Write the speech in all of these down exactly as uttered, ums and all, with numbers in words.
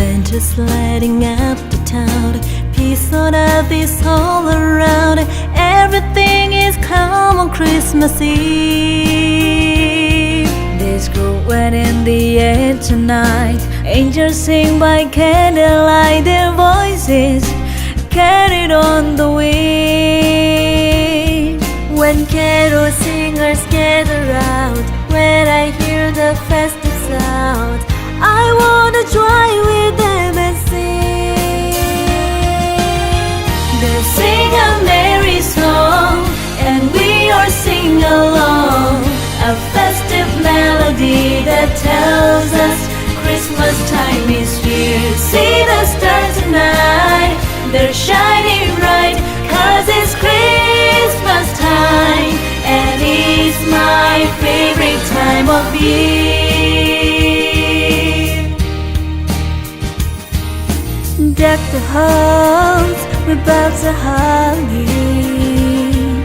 Santa's lighting up the town. Peace on earth is all around. Everything is calm on Christmas Eve. There's cool wind in the air tonight. Angels sing by candlelight. Their voices carried on the wind. When carol singers gather round, when I hear the festive sound, I wanna join with them and sing. They sing a merry song, and we all sing along. A festive melody that tells us Christmas time is here. See the stars tonight, they're shining bright, 'cause it's Christmas time, and it's my favorite time of year. Deck the halls with boughs of holly.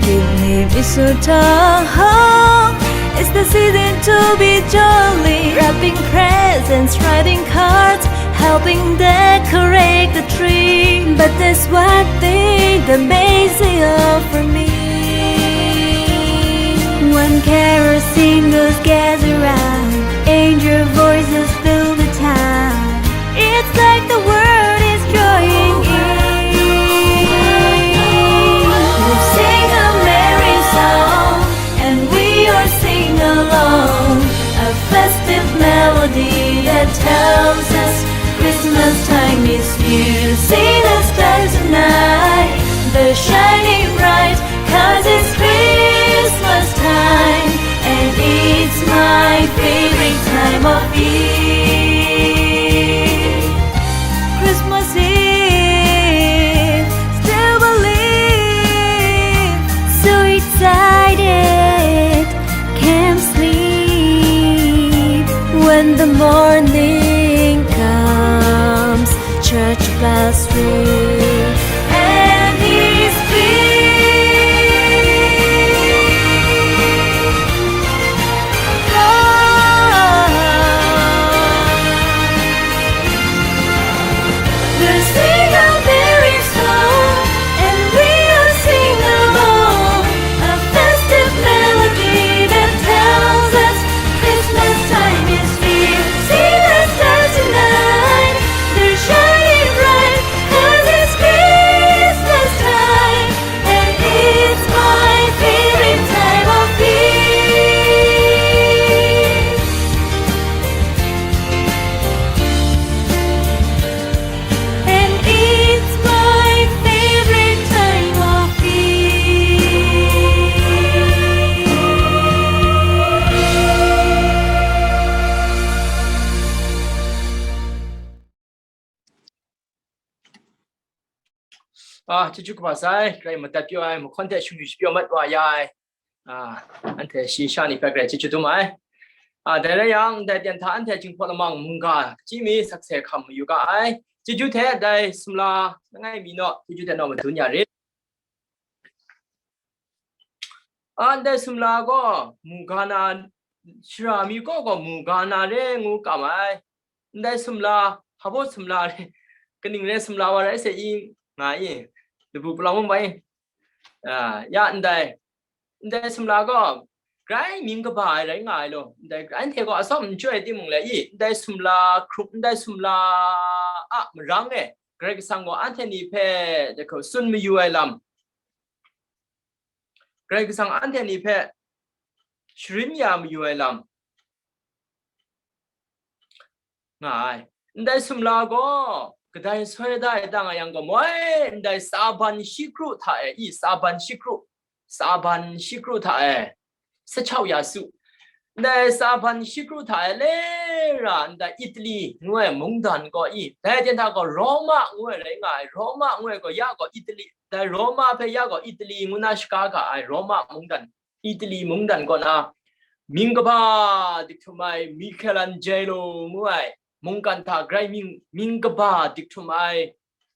Give me mistletoe. It's the season to be jolly. Wrapping presents, writing cards, helping decorate the tree. But there's one thing that makes it all for me. When carol singers gather round, angel voices fill the town. It's like the world is joining in. We sing a merry song, and we all sing along. A festive melody that tells us Christmas time is here. See the stars tonight, they're shining bright, 'cause it's Christmas time, and it's my favorite time of year. Christmas Eve, still believe, so excited, can't sleep. When the morning comes, church bells ring, and he's free. Oh. They sing a merry song, and we all sing along. A festive melody that tells us Christmas time is here. See the stars tonight, they're shining bright, 'cause it's Christmas time, and it's my favorite time of year. And it's my favorite time of year. Ah, chyeju kaba sai, Karai madat pyaw ai, mahkawn hte shingyu shapyaw mat wa ya ai, ah, anhte shi sha ni hpe Karai chyeju dum ai. Ah, dai rai yang, ndai ten hta anhte Jinghpaw Lamang mungga, kachyi mi sakse hkam mayu ga ai. Chyeju hte dai sumla langai mi naw, chyeju hte naw madun ya rit. Ah, ndai sumla gaw, mungga na, shara mi kaw gaw mungga na re ngu kam ai. Ndai sumla, hpa baw sumla re, kaning re sumla wa rai se i, nga i, labu palawng mung bai, ah, ya ndai, ndai sumla gaw, grai mying kaba ai rai nga ai law, ndai anhte gaw atsawm n chyoi ai timung le i, ndai sumla hkrup, ndai sumla a marang e, Karai Kasang gaw anhte ni hpe jahku tsun mayu ai lam, Karai Kasang anhte ni hpe sharin ya mayu ai lam nga ai. Ndai sumla gaw kadai soi da ai ta nga yang gaw, moi, ndai Saban shi kru hta e, i, Saban shi kru, Saban shi kru hta e, sa chau ya su. Ndai Saban shi kru hta e le ra, ndai Italy ngu ai mungdan gaw i, dai ten hta gaw Roma ngu ai rai nga ai, Roma ngu ai gaw ya gaw Italy, dai Roma hpe ya gaw Italy ngu na shaga ga ai Roma mungdan, Italy mungdan kaw na, mying kaba dik htum ai Michelangelo ngu ai mungkan hta grai mying, mying kaba dik htum ai,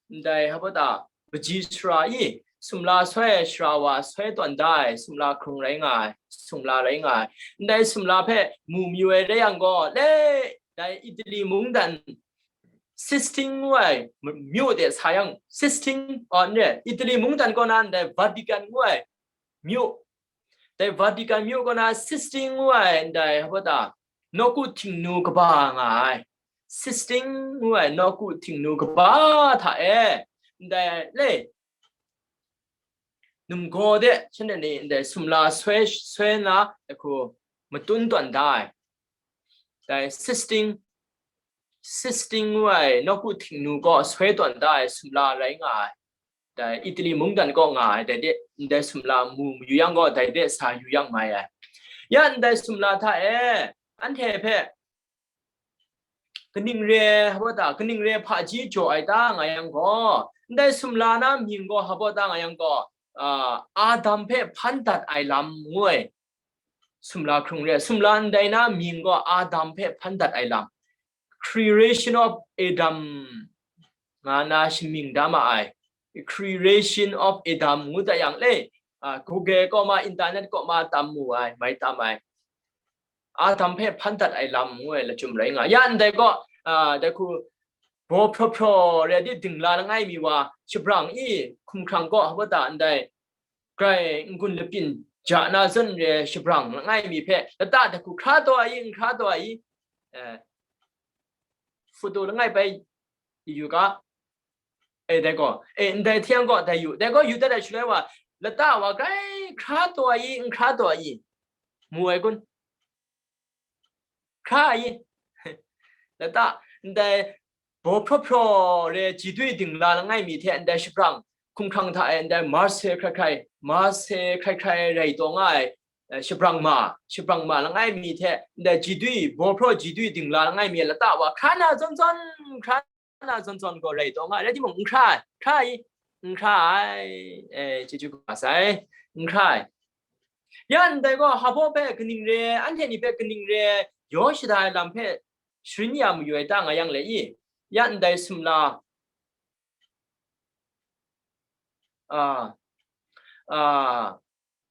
ndai hpa ta, kaji sara i, sumla soi ai sara wa soi tawn da ai sumla hkrung rai nga ai, sumla rai nga ai. Ndai sumla hpe mu mayu ai rai yang gaw, le, dai Italy mungdan Sistine ngu ai myu de sa yang, Sistine, oh, n re, Italy mungdan kaw na ndai Vatican ngu ai myu, dai Vatican myu kaw na Sistine ngu ai ndai hpa ta, nawku htingnu kaba nga ai, Sistine ngu ai nawku htingnu kaba hta e, ndai le, numgaw de, shanhte ni ndai sumla soi, soi nna, dai hku matun tawn da ai. Dai Sistine, Sistine ngu ai nawku htingnu gaw soi tawn da ai sumla rai nga ai. Dai Italy mungdan kaw nga ai, dai de, ndai sumla mu mayu yang gaw, dai de sa yu yang mai ai. Ya ndai sumla hta e, anhte hpe kaning re hpa ta, kaning re hpaji jaw ai ta nga yang gaw, ndai sumla na mying gaw hpa ta nga yang gaw, ah, Adam hpe hpan dat ai lam ngu ai sumla hkrung re. Sumla ndai na mying gaw Adam hpe hpan dat ai lam, Creation of Adam nga na shamying da ma ai. Creation of Adam ngu dat yang le, ah, Google kaw ma, internet kaw ma tam mu ai, mai tam ai. Adam hpe hpan dat ai lam ngu ai lachyum rai nga. Ya ndai gaw, ah, dai hku, baw hpraw hpraw re di dingla langai mi wa shabrang i hkumhkrang kaw hpa ta ndai grai n-gun lapyin ja na zawn re shabrang langai mi hpe lata dai hku hkra taw ai i, n hkra taw ai i, eh, photo langai bai yu ga, e, dai gaw, e, ndai hte yang gaw dai yu, dai gaw yu dat ai shaloi wa, lata wa grai hkra taw ai i, n hkra taw ai i, mu ai kun? Hkra ai i? Lata, ndai baw hpraw hpraw re ji dui dingla langai mi hte ndai shabrang hkumhkrang hta e ndai Marse hkrai hkrai, Marse hkrai hkrai rai taw nga ai, eh, shabrang ma, shabrang ma langai mi hte ndai ji dui, baw hpraw ji dui dingla langai mi lata wa hkra na zawn zawn, hkra na zawn zawn gaw rai taw nga ai, rai timung, n hkra ai, hkra ai, n hkra ai, eh, chyeju kaba sai, n hkra ai. Ya ndai gaw, hpa hpe kaning re ai, anhte ni hpe kaning re ai, yaw shada ai lam hpe sharin ya mayu ai ta nga yang le i? Ya ndai sumla, ah, ah,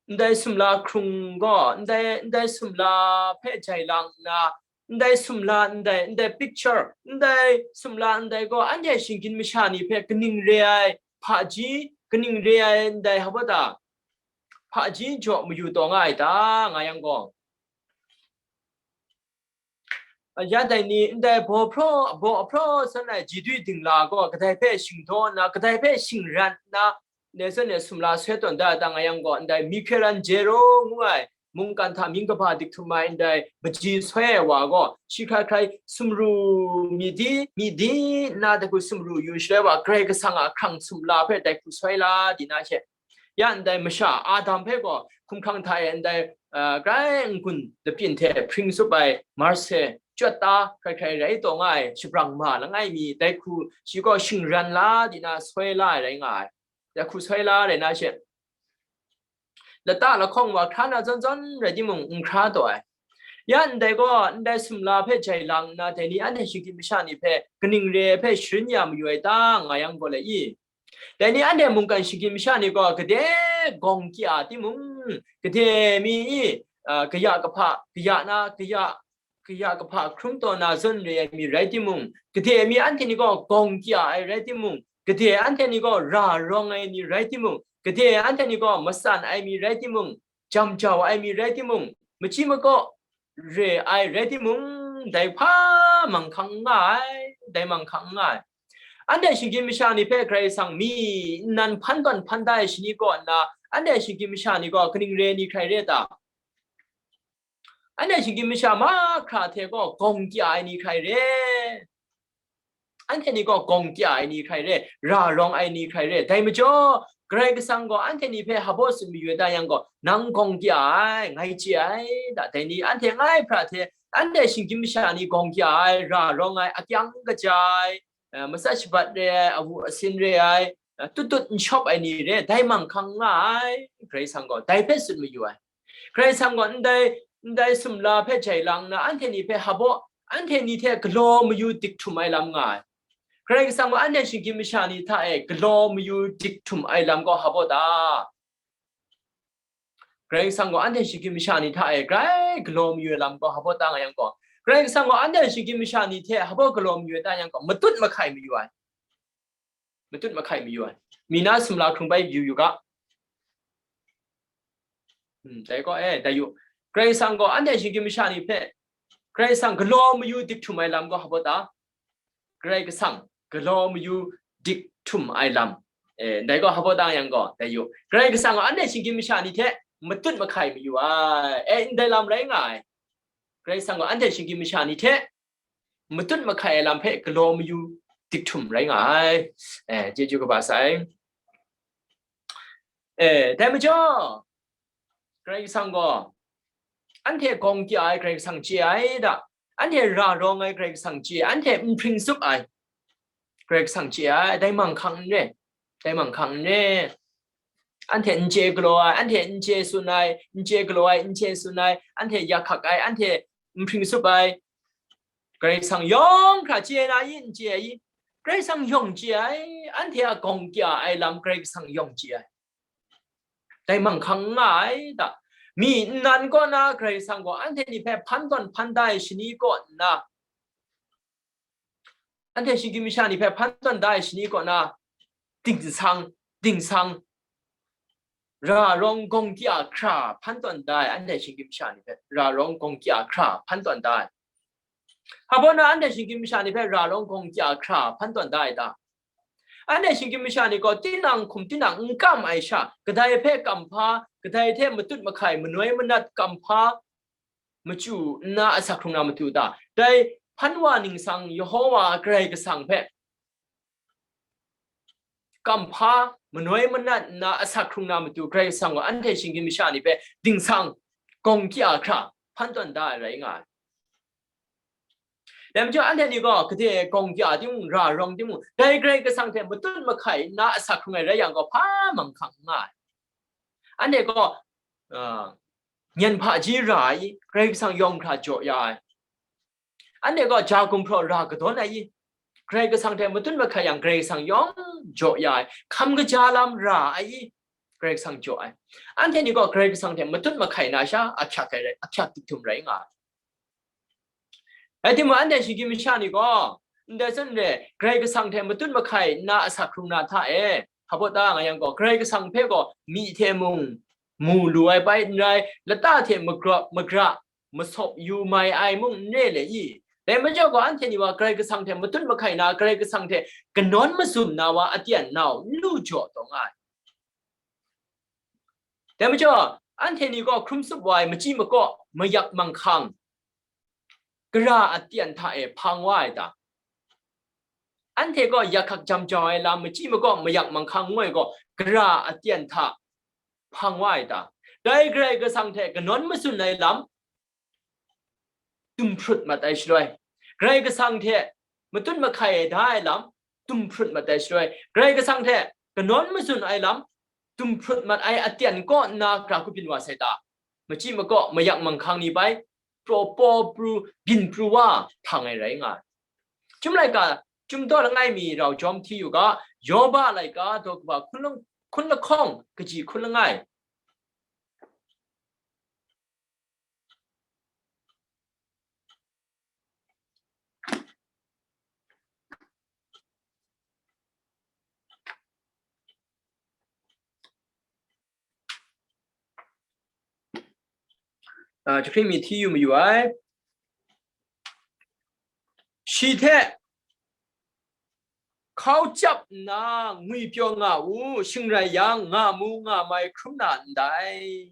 ndai sumla hkrung gaw, ndai, ndai sumla hpe jai lang nna, ndai sumla, ndai, ndai picture, ndai sumla, ndai gaw, anhte shinggyim masha ni hpe kaning re ai hpaji, kaning re ai ndai hpa ta, hpaji jaw mayu taw nga ai ta, nga yang gaw, ya dai ni ndai baw hpraw, baw hpraw san ai ji dui dingla gaw, kadai hpe shingdaw nna, kadai hpe shingran nna, ne zawn ne sumla soi tawn da ai ta nga yang gaw, ndai Michelangelo ngu ai mungkan hta mying kaba dik htum ai ndai maji soi ai wa gaw, shi hkrai hkrai sumru mi di, mi di nna dai hku sumru yu shaloi wa, Karai Kasang a hkrang sumla hpe dai hku soi la di na she, ya ndai masha Adam hpe gaw hkumhkrang hta e ndai, ah, grai n-gun lapyin hte hpring tsup ai Marse chyawt ta hkrai hkrai rai taw nga ai shabrang ma langai mi, dai hku shi gaw shingran la di na soi la ai rai nga ai. Dai hku soi la rai na she, lata lahkawng wa hkra na zawn zawn rai timung, n hkra taw ai. Ya ndai gaw, ndai sumla hpe jai lang nna, dai ni anhte shinggyim masha ni hpe kaning re ai hpe sharin ya mayu ai ta, nga yang gaw le i? Dai ni anhte mungkan shinggyim masha ni gaw, gade gawng kya timung, gade mi i, ah, kaya kahpa, kaya na, kaya, kaya kahpa hkrum taw na zawn re ai mi rai timung, gade mi anhte ni gaw gawng kya ai rai timung, gade anhte ni gaw ra rawng ai ni rai timung, gade anhte ni gaw matsan ai mi rai timung, jam jau ai mi rai timung, machyi makaw re ai rai timung, dai hpa manghkang n nga ai, dai manghkang n nga ai. Anhte shinggyim masha ni hpe Karai Kasang mi nnan hpan tawn hpan da ai shani kaw nna, anhte shinggyim masha ni gaw kaning re ai ni hkrai re ta? Anhte shinggyim masha mahkra hte gaw gawng kya ai ni hkrai re. Anhte ni gaw gawng kya ai ni hkrai re, ra rawng ai ni hkrai re. Dai majaw, Karai Kasang gaw anhte ni hpe hpa tsun mayu ai ta yang gaw, nang gawng kya ai, ngai chye ai, da, dai ni anhte ngai hpra hte, anhte shinggyim masha ni gawng kya ai, ra rawng ai, akyang kaja ai, eh, matsat shabat re ai, awu asin re ai, eh, tut tut n shawp ai ni re, dai manghkang n nga ai, Karai Kasang gaw dai hpe tsun mayu ai. Karai Kasang gaw ndai, ndai sumla hpe jai lang nna, anhte ni hpe hpa, anhte ni hte galaw mayu dik htum ai lam nga ai. Karai Kasang gaw anhte shinggyim masha ni hta e galaw mayu dik htum ai lam gaw hpa ta? Karai Kasang gaw anhte shinggyim masha ni hta e grai galaw mayu ai lam gaw hpa ta nga yang gaw, Karai Kasang gaw anhte shinggyim masha ni hte hpa galaw mayu ai ta yang gaw, matut mahkai mayu ai. Matut mahkai mayu ai. Mi na sumla hkrung bai yu yu ga. Hmm, dai gaw, eh, dai yu. Karai Kasang gaw anhte shinggyim masha ni hpe, Karai Kasang galaw mayu dik htum ai lam gaw hpa ta? Karai Kasang galaw mayu dik htum ai lam. Eh, dai gaw hpa ta yang gaw, dai yu. Karai Kasang gaw anhte shinggyim masha ni hte matut mahkai mayu ai. Eh, ndai lam rai nga ai. Karai Kasang gaw anhte shinggyim masha ni hte matut mahkai ai lam hpe galaw mayu dik htum rai nga ai. Eh, chyeju kaba sai. Eh, dai majaw, Karai Kasang gaw, anhte gawng kya ai Karai Kasang chye ai da, anhte ra rawng ai Karai Kasang chye ai, anhte nhpring tsup ai Karai Kasang chye ai, dai manghkang n re, dai manghkang n re. Anhte n chye galaw ai, anhte n chye tsun ai, n chye galaw ai, n chye tsun ai, anhte yak hkak ai, anhte nhpring tsup ai, Karai Kasang yawng hkra chye na i, n chye ai i? Karai Kasang yawng chye ai, anhte a gawng kya ai lam Karai Kasang yawng chye ai. Dai manghkang n nga ai da. Mi nnan kaw na Karai Kasang gaw anhte ni hpe hpan tawn hpan da ai shani kaw nna, anhte shinggyim masha ni hpe hpan tawn da ai shani kaw na, dingsang, dingsang, ra rawng gawng kya hkra hpan tawn da ai, anhte shinggyim masha ni hpe ra rawng gawng kya hkra hpan tawn da ai. Hpa na anhte shinggyim masha ni hpe ra rawng gawng kya hkra hpan tawn da ai ta? Anhte shinggyim masha ni gaw tinang hkum tinang n kam ai sha, kadai hpe kam hpa, kadai hte matut mahkai, manoi manat kam hpa, machyu nna asak hkrung na matu ta? Dai hpan wa ningsang Yehova Karai Kasang hpe kam hpa, manoi manat nna asak hkrung na matu, Karai Kasang gaw anhte shinggyim masha ni hpe dingsang, gawng kya hkra hpan tawn da ai rai nga ai. Dai majaw, anhte ni gaw gade gawng kya timung, ra rawng timung, dai Karai Kasang hte matut mahkai nna asak hkrung ai rai yang gaw, hpa manghkang n nga ai. Anhte gaw, ah, nyan hpaji ra ai, Karai Kasang yawng hkra jaw ya ai. Anhte gaw ja gumhpraw ra kadawn ai i? Karai Kasang hte matut mahkai yang, Karai Kasang yawng jaw ya ai. Hkam kaja lam ra ai i? Karai Kasang jaw ai. Anhte ni gaw Karai Kasang hte matut mahkai na sha, ahkyak ai rai, ahkyak dik htum rai nga ai. Rai timung, anhte shinggyim masha ni gaw, ndai zawn re, Karai Kasang hte matut mahkai nna asak hkrung na hta e, hpa baw ta nga yang gaw, Karai Kasang hpe gaw myi hte mung mu lu ai bai n rai, lata hte magra, magra masawp yu mai ai mung n re le i? Dai majaw gaw, anhte ni wa Karai Kasang hte matut mahkai na, Karai Kasang hte kanawn mazum na wa, atyan nau n lu jaw taw nga ai. Dai majaw, anhte ni gaw hkrum tsup wa ai machyi makaw, mayak manghkang, gara atyan hta e hpang wa ai ta? Anhte gaw yak hkak jam jau ai lam, machyi makaw, mayak manghkang ngu ai gaw, gara atyan hta hpang wa ai ta? Dai Karai Kasang hte kanawn mazun ai lam tum hprut mat ai shaloi, Karai Kasang hte matut mahkai ai da ai lam tum hprut mat ai shaloi, Karai Kasang hte kanawn mazun ai lam tum hprut mat ai atyan kaw nna, gara hku byin wa sai ta? Machyi makaw, mayak manghkang ni bai, praw paw pru, byin pru wa hpang ai rai nga ai. Chyum laika, Chyum daw langai mi rau jawm hti yu ga, Yoba laika daw kaba hkun lang-, hkun lahkawng kaji hkun langai. Ah, jahkring mi hti yu mayu ai. Shi hte hkau chyap nna ngwipyaw nga u, shing rai yang, nga mu nga mai hkrum na ndai.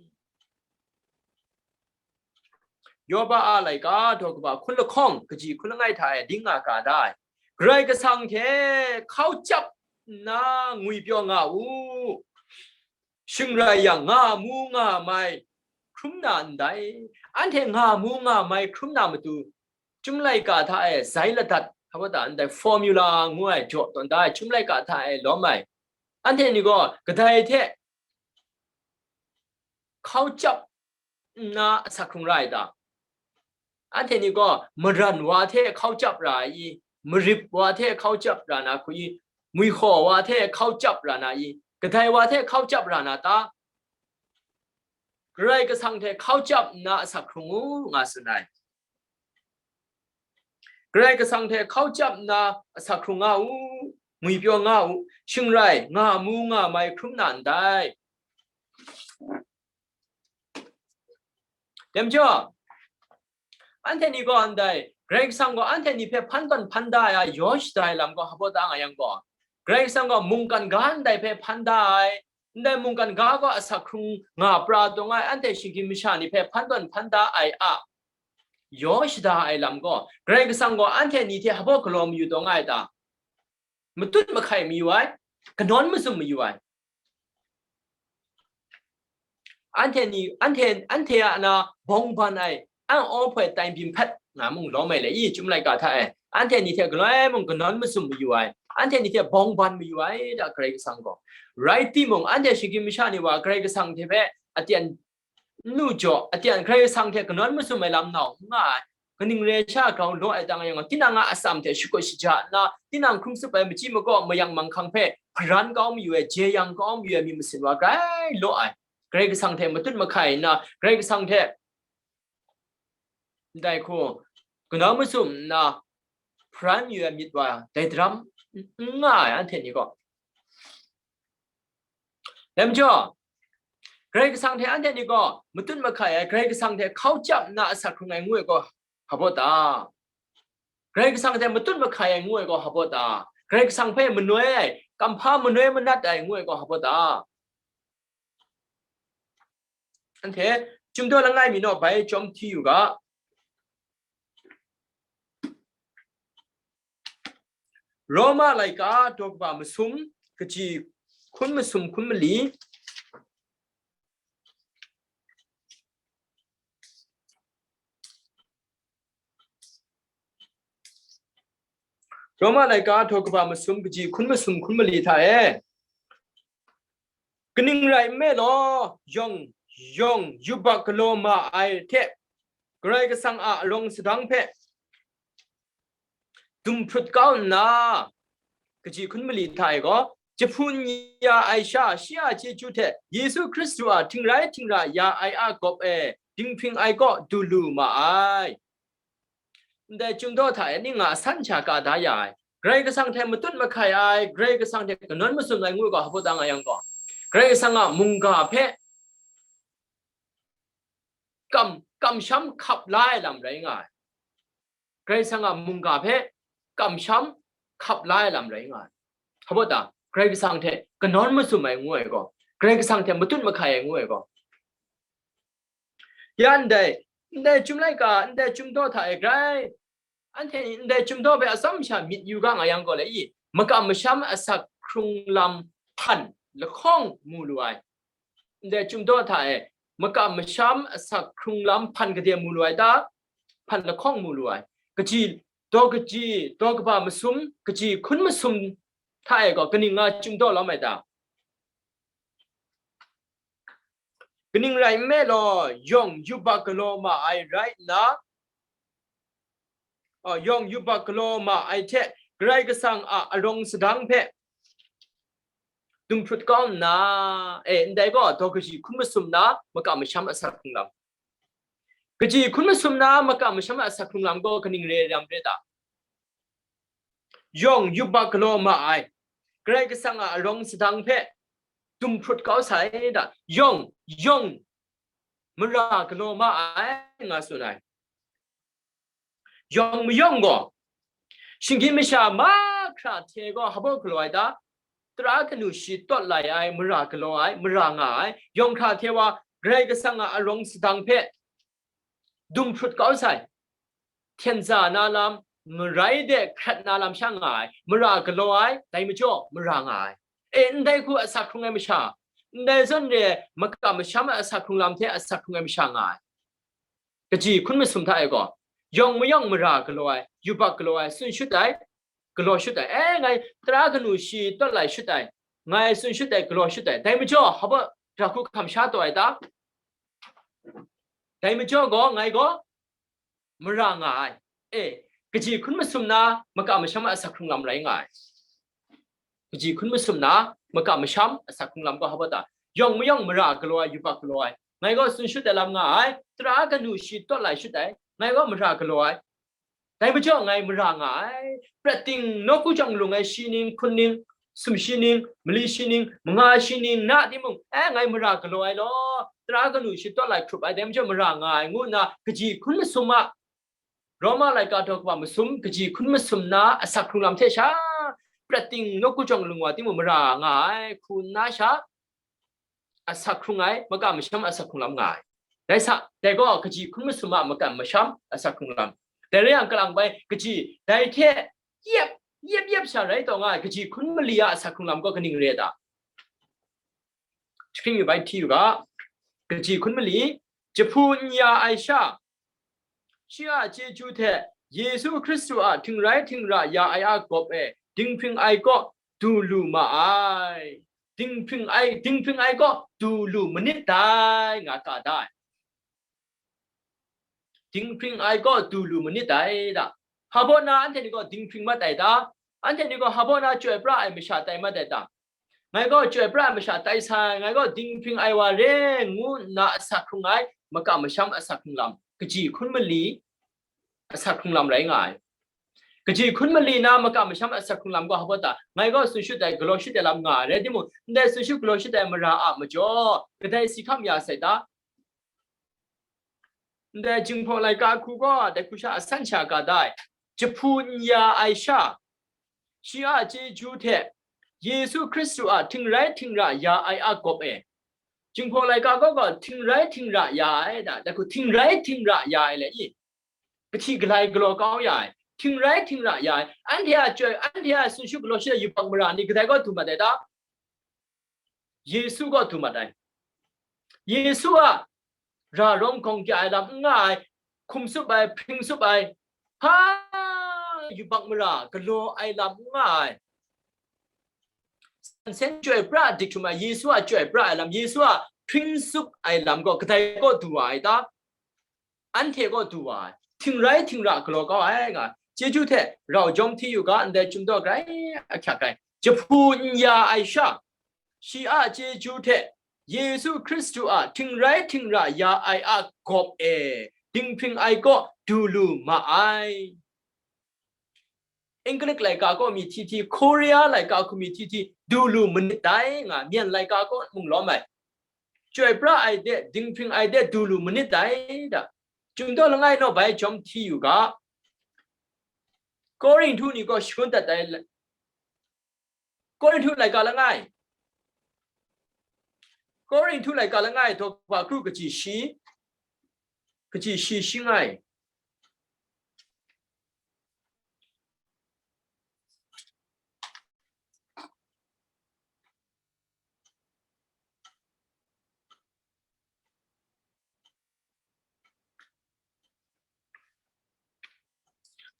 Yoba a laika daw kaba hkun lahkawng kaji hkun langai hta e ding nga ga da ai. Karai Kasang hte hkau chyap nna ngwipyaw nga u, shing rai yang, nga mu nga mai hkrum na ndai. Anhte nga mu nga mai hkrum na matu, Chyum laika hta e zai ladat, hpa baw ta, ndai formula ngu ai jaw tawn da ai, Chyum laika hta e lawm ai. Anhte ni gaw kadai hte hkau chyap nna asak hkrung ra ai ta? Anhte ni gaw maran wa hte hkau chyap ra ai i? Marip wa hte hkau chyap ra na hku i? Mwihkaw wa hte hkau chyap ra na i? Kadai wa hte hkau chyap ra na ta? Karai Kasang hte hkau chyap nna asak hkrung u, nga tsun ai. Karai Kasang hte hkau chyap nna asak hkrung nga u, ngwipyaw nga u, shing rai, nga mu nga mai hkrum na ndai. Dai majaw, anhte ni gaw ndai, Karai Kasang gaw anhte ni hpe hpan tawn hpan da ai a yaw shada ai lam gaw hpa baw ta nga yang gaw, Karai Kasang gaw mungkan ga ndai hpe hpan da ai, ndai mungkan ga gaw asak hkrung nga pra dawng ai anhte shinggyim masha ni hpe hpan tawn hpan da ai a yaw shada ai lam gaw, Karai Kasang gaw anhte ni hte hpa baw galaw mayu taw nga ai ta? Matut mahkai mayu ai, kanawn mazum mayu ai. Anhte ni, anhte, anhte a na bawng ban ai, an aw hpoi tai byin hpat nga mung lawm ai le i, Chyum laika hta e, anhte ni hte galoi mung kanawn mazum mayu ai, anhte ni hte bawng ban mayu ai da Karai Kasang gaw. Rai timung, anhte shinggyim masha ni wa Karai Kasang hte hpe aten n lu jaw, aten Karai Kasang hte kanawn mazum ai lam nau n nga ai, kaning rai sha grau law ai ta nga yang, tinang a atsam hte shakut shaja nna, tinang hkrum tsup ai machyi makaw mayang manghkang hpe hparan kau mayu ai, jeyang kau mayu ai myit masin wa grai law ai, Karai Kasang hte matut mahkai nna, Karai Kasang hte ndai hku kanawn mazum nna hparan yu ai myit wa dai daram n nga ai anhte ni gaw. Dai majaw, Karai Kasang hte anhte ni gaw matut mahkai ai, Karai Kasang hte hkau chyap nna asak hkrung ai ngu ai gaw hpa baw ta? Karai Kasang hte matut mahkai ai ngu ai gaw hpa baw ta? Karai Kasang hpe manoi ai, kamhpa manoi manat ai ngu ai gaw hpa baw ta? Anhte Chyum daw langai mi naw bai chyawm hti yu ga. Roma laika daw kaba masum, kaji hkun masum hkun mali. Roma laika daw kaba masum, kaji hkun masum hkun mali hta e, kaning rai nme law, yawng, yawng yubak galaw ma ai hte, Karai Kasang a arawng sadang hpe dumhprut kau nna, kaji hkun mali hta e gaw, jahpun ya ai sha, shi a chyeju hte Yesu Hkristu a htingrai htingra ya ai a gawp e dinghpring ai kaw du lu ma ai. Ndai Chyum daw hta e ning a san sha ka da ya ai, Karai Kasang hte matut mahkai ai, Karai Kasang hte kanawn mazum ai ngu gaw hpa baw ta nga yang gaw, Karai Kasang a mungga hpe kam, kamsham hkap la ai lam rai nga ai. Karai Kasang a mungga hpe kamsham hkap la ai lam rai nga ai. Hpa baw ta? Karai Kasang hte kanawn mazum ai ngu ai gaw, Karai Kasang hte matut mahkai ai ngu ai gaw. Ya ndai, ndai Chyum laika, ndai Chyum daw hta e grai, anhte ni ndai Chyum daw hpe atsawm sha myit yu ga nga yang gaw le i, makam masham asak hkrung lam hpan lahkawng mu lu ai. Ndai Chyum daw hta e makam masham asak hkrung lam hpan gade mu lu ai ta? Hpan lahkawng mu lu ai. Kaji, daw kaji, daw kaba masum, kaji hkun masum hta e gaw kaning nga Chyum daw lawm ai ta? Kaning rai nme law, yawng yubak galaw ma ai rai nna, a, yawng yubak galaw ma ai hte Karai Kasang a arawng sadang hpe dumhprut kau nna, e, ndai gaw daw kaji hkun masum na makam masham asak hkrung lam. Kaji hkun masum na makam masham asak hkrung lam gaw kaning re lam re ta? Yawng yubak galaw ma ai, Karai Kasang a arawng sadang hpe dumhprut kau sai da. Yawng, yawng mara galaw ma ai, nga tsun ai. Yawng mayawng gaw, shinggyim masha mahkra hte gaw hpa baw galaw ai ta? Tara kanu shi tawt lai ai, mara galaw ai, mara nga ai, yawng hkra hte wa Karai Kasang a arawng sadang hpe dumhprut kau sai. Hten za na lam, marai de hkrat na lam sha nga ai, mara galaw ai, dai majaw mara nga ai. E, ndai hku asak hkrung ai masha, ndai zawn re makam masham a asak hkrung lam hte asak hkrung ai masha nga ai. Kaji hkun masum hta e gaw, yawng mayawng mara galaw ai, yubak galaw ai, tsun shut ai, galaw shut ai, e, ngai tara kanu shi tawt lai shut ai, ngai tsun shut ai, galaw shut ai, dai majaw hpa baw ra hku hkam sha taw ai ta? Dai majaw gaw, ngai gaw mara nga ai. E, kaji hkun masum na makam masham a asak hkrung lam rai nga ai. Kaji hkun masum na makam masham asak hkrung lam gaw hpa baw ta? Yawng mayawng mara galaw ai, yubak galaw ai, ngai gaw tsun shut ai lam nga ai, tara kanu shi tawt lai shut ai, ngai gaw mara galaw ai. Dai majaw ngai mara nga ai, prat ting nawku jawng lung ai shi ning, hkun ning, sumshi ning, mali shi ning, manga shi ning, na timung, e, ngai mara galaw ai law, tara kanu shi tawt lai hkrup ai, dai majaw mara nga ai, ngu nna kaji hkun masum a, Roma laika daw kaba masum, kaji hkun masum na asak hkrung lam hte sha, prat ting nawku jawng lung wa timung mara nga ai, hku nna sha, asak hkrung ai, makam masham asak hkrung lam nga ai. Dai sa, dai gaw kaji hkun masum a makam masham asak hkrung lam. Dai rai yang, kalang bai kaji, dai hte yep, yep, yep sha rai taw nga ai, kaji hkun mali a asak hkrung lam gaw kaning re ai ta? Jahpring mi bai hti u ga, kaji hkun mali, jahpu n ya ai sha, shi a chyeju hte Yesu Hkristu a htingrai htingra ya ai a gawp e dinghpring ai kaw du lu ma ai. Dinghpring ai, dinghpring ai kaw du lu manit dai, nga ka da ai. Dinghpring ai kaw du lu manit dai da. Hpa baw na anhte ni gaw dinghpring mat ai ta? Anhte ni gaw hpa baw na chyoi pra ai masha tai mat ai ta? Ngai gaw chyoi pra ai masha tai sai, ngai gaw dinghpring ai wa re, ngu nna asak hkrung ai, makam masham asak hkrung lam, kaji hkun mali asak hkrung lam rai nga ai. Kaji hkun mali na makam masham asak hkrung lam gaw hpa baw ta? Ngai gaw tsun shut ai, galaw shut ai lam nga ai, rai timung, ndai tsun shut galaw shut ai mara a majaw, kadai si hkam ya sai ta? Ndai Jinghpaw laika hku gaw dai hku sha asan sha ka da ai. Jahpu n ya ai sha, shi a chyeju hte Yesu Hkristu a htingrai htingra ya ai a gawp e, Jinghpaw laika gaw gaw htingrai htingra ya ai da, dai hku htingrai htingra ya ai le i, kahti galai galaw kau ya ai, htingrai htingra ya ai, anhte a chyoi, anhte a tsun shut galaw shut ai yubak mara ni kadai gaw du mat ai ta? Yesu gaw du mat ai. Yesu a ra rawng gawng kya ai lam n nga ai, hkum tsup ai, hpring tsup ai, hpa yubak mara galaw ai lam n nga ai. Sansen chyoi pra dik htum ai, Yesu a chyoi pra ai lam, Yesu a hpring tsup ai lam gaw kadai gaw du wa ai ta? Anhte gaw du wa ai, htingrai htingra galaw kau ai nga, chyeju hte rau jawm hti yu ga, ndai chyum daw grai ahkyak ai, jahpu n ya ai sha, shi a chyeju hte Yesu Hkristu a htingrai htingra ya ai a gawp e, dinghpring ai kaw du lu ma ai. English laika kaw mi hti hti, Korea laika hku mi hti hti, du lu manit dai nga, Myen laika kaw mung lawm ai. Chyoi pra ai de, dinghpring ai de, du lu manit dai da. Chyum daw langai naw bai jawm hti yu ga, Korinhtu ni gaw shangun dat ai la-, Korinhtu laika langai, Korinhtu laika langai daw kaba kru kaji shi, kaji shi shi ngai.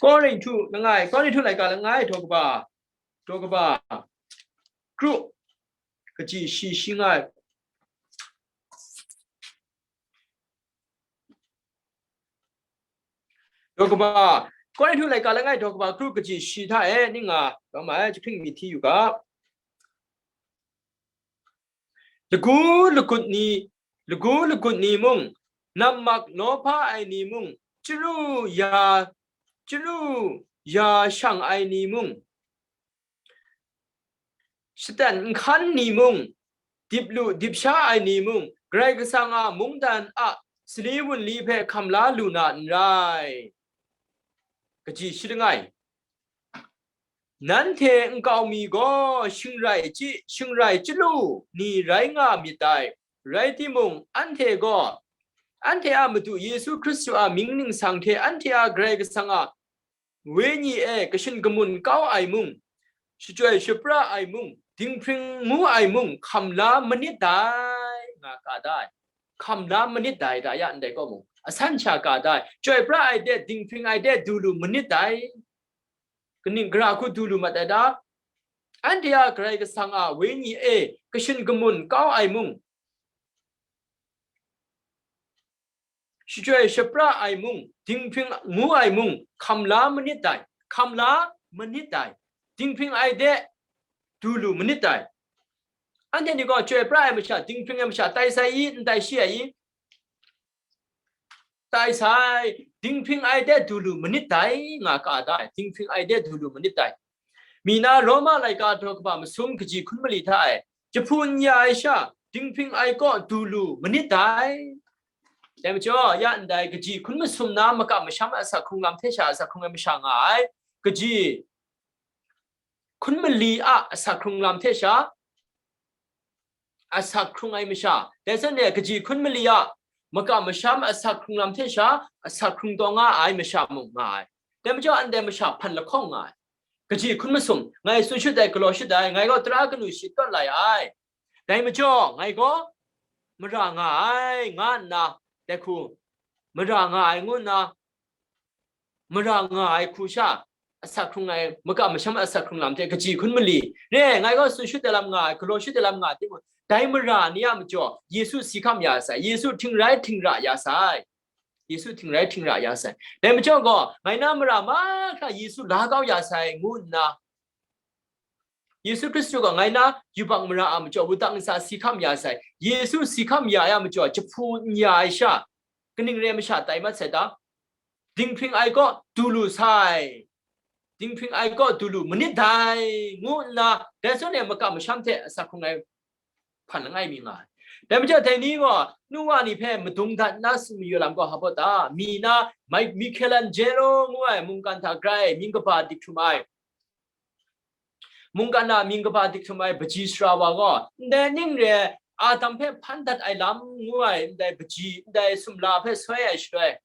Korinhtu langai, Korinhtu laika langai daw kaba, daw kaba kru kaji shi shi ngai. Daw kaba, Korinhtu laika langai daw kaba kru kaji shi hta e ning nga, daw ma ai, jahpring mi hti yu ga. Lagu lagut ni, lagu lagut ni mung, nammak nawhpa ai ni mung, chyaru ya, chyaru ya shang ai ni mung, shatan nhkan ni mung, dip lu dip sha ai ni mung, Karai Kasang a mungdan a sali wunli hpe hkam la lu na n rai. Kaji shi langai. Nanhte nkau mi gaw shingrai chyi, shingrai chyalu ni rai nga myit dai. Rai timung, anhte gaw, anhte a Madu Yesu Hkristu a mying ningsang hte anhte a Karai Kasang a Wenyi e kashin kamun kau ai mung, shachyoi shapra ai mung, dinghpring ngu ai mung, hkam la manit dai, nga ka da ai. Hkam la manit dai, da ya ndai kaw mung, asan sha ka da ai. Chyoi pra ai de, dinghpring ai de, du lu manit dai. Kaning gara hku du lu mat ai da? Anhte a Karai Kasang a Wenyi e kashin kamun kau ai mung, shachyoi shapra ai mung, dinghpring ngu ai mung, hkam la manit dai, hkam la manit dai, dinghpring ai de, du lu manit dai. Anhte ni gaw chyoi pra ai masha, dinghpring ai masha, tai sai i, n tai shi ai i? Tai sai, dinghpring ai de du lu manit dai, nga ka da ai, dinghpring ai de du lu manit dai. Mi na Roma laika daw kaba masum kaji hkun mali hta e, jahpu n ya ai sha, dinghpring ai kaw du lu manit dai. Dai majaw, ya ndai kaji hkun masum na makam masham a asak hkrung lam hte sha asak hkrung ai masha nga ai, kaji hkun mali a asak hkrung lam hte sha asak hkrung ai masha, dai zawn e kaji hkun mali a makam masham asak hkrung lam hte sha asak hkrung taw nga ai masha mung nga ai. Dai majaw, anhte masha hpan lahkawng nga ai. Kaji hkun masum, ngai tsun shut ai, galaw shut ai, ngai gaw tara kanu shi tawt lai ai. Dai majaw, ngai gaw mara nga ai, nga nna, dai hku, mara nga ai ngu nna, mara nga ai hku sha, asak hkrung ai, makam masham asak hkrung lam hte kaji hkun mali, re ai, ngai gaw tsun shut ai lam nga ai, galaw shut ai lam nga ai timung, dai mara ni a majaw, Yesu si hkam ya sai, Yesu htingrai htingra ya sai, Yesu htingrai htingra ya sai. Dai majaw gaw, ngai na mara mahkra Yesu la kau ya sai, ngu nna, Yesu Hkristu gaw ngai na yubak mara a majaw, wutang ntsa si hkam ya sai, Yesu si hkam ya ai a majaw, jahpu n ya ai sha, kaning re ai masha tai mat sai ta? Dinghpring ai kaw du lu sai, dinghpring ai kaw du lu manit dai, ngu nna, dai zawn e makam masham hte asak hkrung ai hpan langai mi nga ai. Dai majaw, dai ni gaw, nu wa ni hpe madung dat nna tsun mayu ai lam gaw hpa baw ta? Mi na, Mi-, Michelangelo ngu ai mungkan hta grai mying kaba dik htum ai, mungkan a mying kaba dik htum ai kaji sara wa gaw, ndai ning re ai, Adam hpe hpan dat ai lam ngu ai ndai kaji, ndai sumla hpe soi ai shaloi,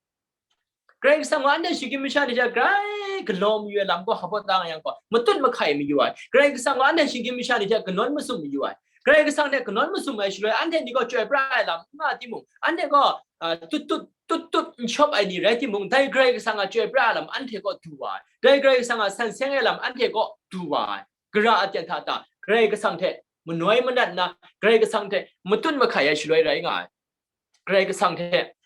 Karai Kasang gaw anhte shinggyim masha ni hte grai galaw mayu ai lam gaw hpa baw ta nga yang gaw, matut mahkai mayu ai. Karai Kasang gaw anhte shinggyim masha ni hte kanawn masum mayu ai. Karai Kasang hte kanawn masum ai shaloi, anhte ni gaw chyoi pra ai lam n nga timung, anhte gaw, a, tut tut, tut tut n shawp ai ni rai timung, dai Karai Kasang a chyoi pra ai lam anhte kaw du wa ai. Dai Karai Kasang a san seng ai lam anhte kaw du wa ai. Gara aten hta ta, Karai Kasang hte manoi manat nna, Karai Kasang hte matut mahkai ai shaloi rai nga ai. Karai Kasang hte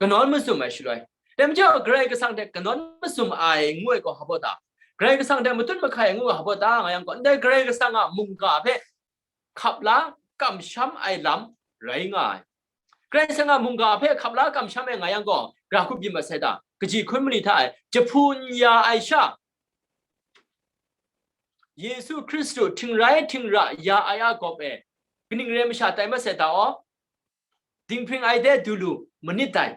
kanawn masum ai shaloi. Dai majaw, Karai Kasang hte kanawn masum ai ngu ai gaw hpa baw ta? Karai Kasang hte matut mahkai ai ngu ai hpa baw ta nga yang gaw, ndai Karai Kasang a mungga hpe hkap la kamsham ai lam rai nga ai. Karai Kasang a mungga hpe hkap la kamsham ai nga yang gaw, gara hku byin mat sai ta? Kaji hkun mali hta e, jahpu n ya ai sha, Yesu Hkristu htingrai htingra ya ai a gawp e, kaning re ai masha tai mat sai ta aw? Dinghpring ai de du lu manit dai.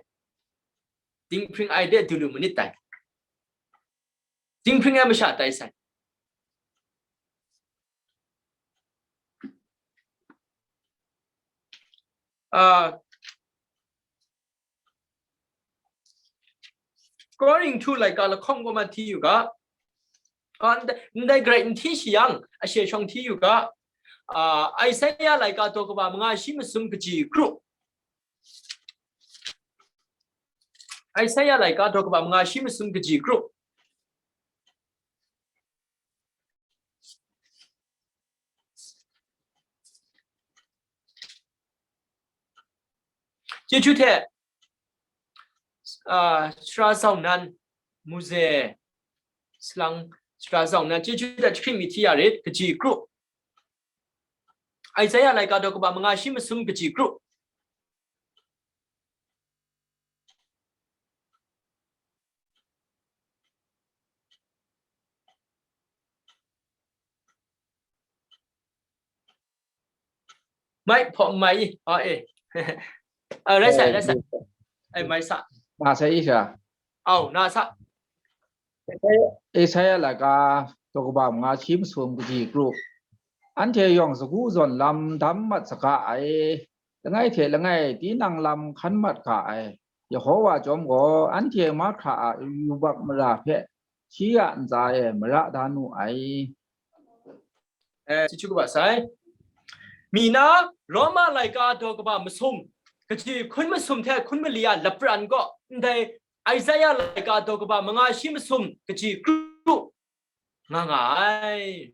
Dinghpring ai de du lu manit dai. Dinghpring ai masha tai sai. Ah, Korinhtu laika lahkawng gaw ma hti yu ga, ah, ndai, ndai grai n hti shi yang, ashe shawng hti yu ga, ah, Isaiah laika daw kaba manga shi masum kaji kru. Isaiah laika daw kaba manga shi masum kaji kru. Chyeju hte, ah, sara zau nan, muze, salang sara zau nan, chyeju hte jahkring mi hti ya rit, kaji kru. Isaiah laika daw kaba manga shi masum kaji kru. Mai hpaw mai i, a, e. A, rai sai, rai sai. Ai, mai sa. Na sai i sha. Au, na sa. Isaiah laika daw kaba manga shi masum kaji kru. Anhte yawng sagu zawn lam dam mat saga ai, langai hte langai tinang lam hkan mat ga ai. Yehova chyawm gaw anhte mahkra a yubak mara hpe shi a ntsa e mara da nu ai. Eh, chyeju kaba sai. Mi na Roma laika daw kaba masum, kaji hkun masum hte hkun mali a lapran gaw, ndai Isaiah laika daw kaba manga shi masum kaji kru nga nga ai.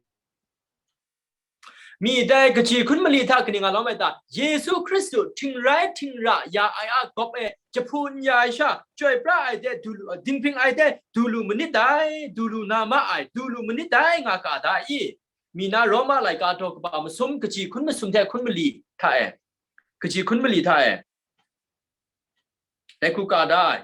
Mi dai kaji hkun mali hta kaning a lawm ai ta? Yesu Hkristu htingrai htingra ya ai a gawp e, jahpu n ya ai sha, chyoi pra ai de du lu, dinghpring ai de du lu manit dai, du lu na ma ai, du lu manit dai, nga ka da i? Mi na Roma laika daw kaba masum kaji hkun masum hte hkun mali hta e, kaji hkun mali hta e, dai hku ka da ai.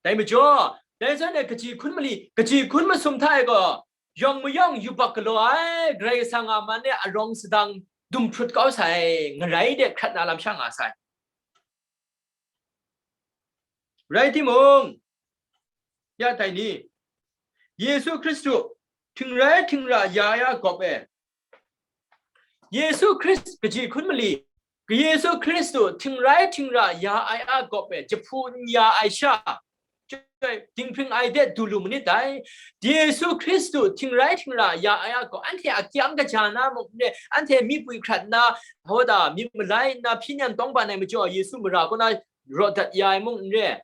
Dai majaw, dai zawn e kaji hkun mali, kaji hkun masum hta e gaw, yawng mayawng yubak galaw ai Karai Kasang a man e arawng sadang dumhprut kau sai, ngarai de hkrat na lam sha nga sai. Rai timung, ya tai ni, Yesu Hkristu htingrai htingra ya ai a gawp e, Yesu Hkristu kaji hkun mali, Yesu Hkristu htingrai htingra ya ai a gawp e jahpu n ya ai sha, chyoi, dinghpring ai de du lu manit dai. Yesu Hkristu htingrai htingra ya ai a gawp, anhte akyang kaja na mung n re, anhte myi pwi hkrat nna, hawda myit malai nna hpyi nem tawngban ai majaw Yesu mara kaw na raw dat ya ai mung n re.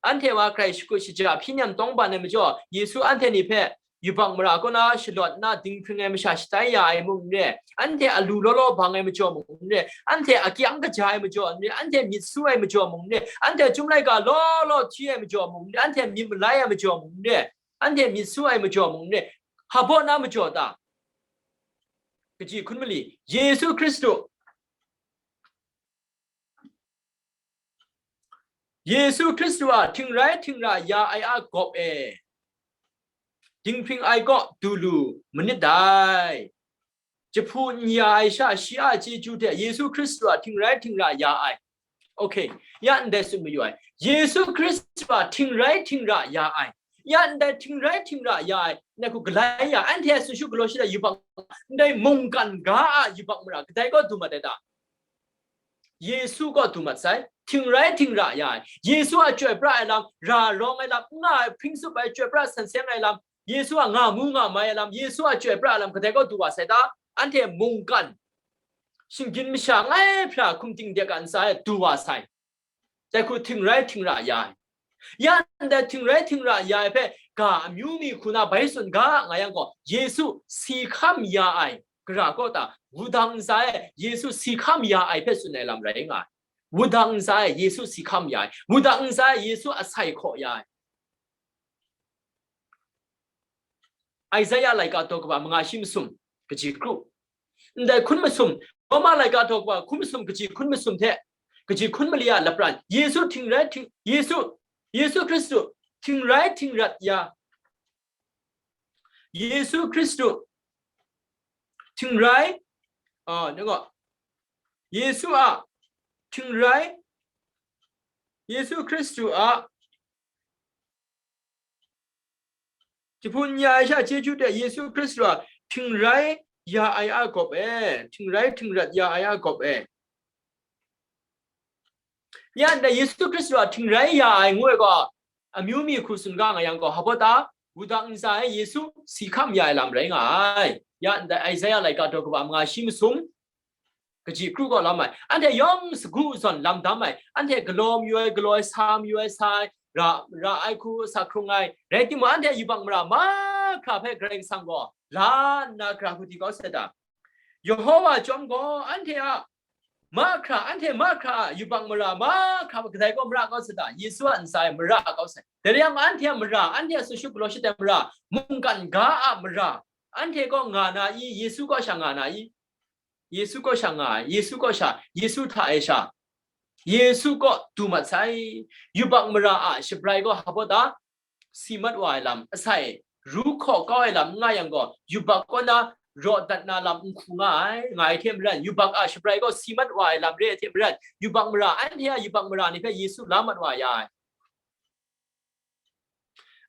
Anhte wa hkrai shakut shaja hpyi nem tawngban ai majaw, Yesu anhte ni hpe yubak mara kaw na shalawt nna dinghpring ai masha shatai ya ai mung n re, anhte alu law law bang ai majaw mung n re, anhte akyang kaja ai majaw n re, anhte myit su ai majaw mung n re, anhte chyum laika law law hti ai majaw mung n re, anhte myit malai ai majaw mung n re, anhte myit su ai majaw mung n re, hpa baw na majaw ta? Kaji hkun mali, Yesu Hkristu, Yesu Hkristu a htingrai htingra ya ai a gawp e, dinghpring ai kaw du lu manit dai. Jahpu n ya ai sha, shi a chyeju hte Yesu Hkristu a htingrai htingra ya ai. Okay, ya ndai tsun mayu ai. Yesu Hkristu a htingrai htingra ya ai. Ya ndai htingrai htingra ya ai, ndai hku galai ya, anhte a tsun shu galaw shada yubak, ndai mungkan ga a yubak mara, kadai kaw du mat ai ta? Yesu kaw du mat sai, htingrai htingra ya ai. Yesu a chyoi pra ai lam, ra rawng ai lam, n nga ai hpring tsup ai, chyoi pra san seng ai lam, Yesu a nga mu nga mai ai lam, Yesu a chyoi pra ai lam, kadai kaw du wa sai ta? Anhte mungkan, shinggyim masha ngai hpra hkum ting de kan sa ai du wa sai. Dai hku htingrai htingra ya ai. Ya ndai htingrai htingra ya ai hpe ga amyu mi hku na bai tsun ga nga yang gaw, Yesu si hkam ya ai gara kaw ta, wudang ntsa e Yesu si hkam ya ai hpe tsun ai lam rai nga ai. Wudang ntsa e Yesu si hkam ya ai, wudang ntsa e Yesu asai hkaw ya ai. Isaiah laika daw kaba manga shi masum kaji kru, ndai hkun masum, Roma laika daw kaba hkun masum kaji hkun masum hte kaji hkun mali a lapran, Yesu htingrai hting, Yesu, Yesu Hkristu htingrai htingrat ya, Yesu Hkristu htingrai, ah, nang gaw, Yesu a htingrai, Yesu Hkristu a jahpu n ya ai sha chyeju hte Yesu Hkristu a htingrai ya ai a gawp e, htingrai htingrat ya ai a gawp e. Ya ndai Yesu Hkristu a htingrai ya ai ngu ai gaw, amyu mi hku tsun ga nga yang gaw, hpa baw ta? Wudang ntsa e Yesu si hkam ya ai lam rai nga ai. Ya ndai Isaiah laika daw kaba manga shi masum kaji kru kaw lam ai. Anhte yawng sagu zawn lam dam ai. Anhte galaw mayu ai, galaw ai, sa mayu ai, sa ai, ra, ra ai hku sa hkrung ai. Rai timung, anhte yubak mara mahkra hpe Karai Kasang gaw la nna gara hku di kau sai ta? Yehowa chyawm gaw anhte a mahkra, anhte mahkra a yubak mara mahkra hpe kadai kaw mara kau sai ta? Yesu a ntsa e mara kau sai. Dai rai yang, anhte a mara, anhte a tsun shu galaw shada ai mara, mungkan ga a mara, anhte kaw nga na i? Yesu kaw sha nga na i? Yesu kaw sha nga ai, Yesu kaw sha, Yesu hta e sha, Yesu kaw du mat sai. Yubak mara a shabrai gaw hpa baw ta? Si mat wa ai lam, asai ru hkaw kau ai lam n nga yang gaw, yubak kaw na raw dat na lam n hku nga ai, nga ai hte maren, yubak a shabrai gaw si mat wa ai lam re ai hte maren, yubak mara, anhte a yubak mara ni hpe Yesu la mat wa ya ai.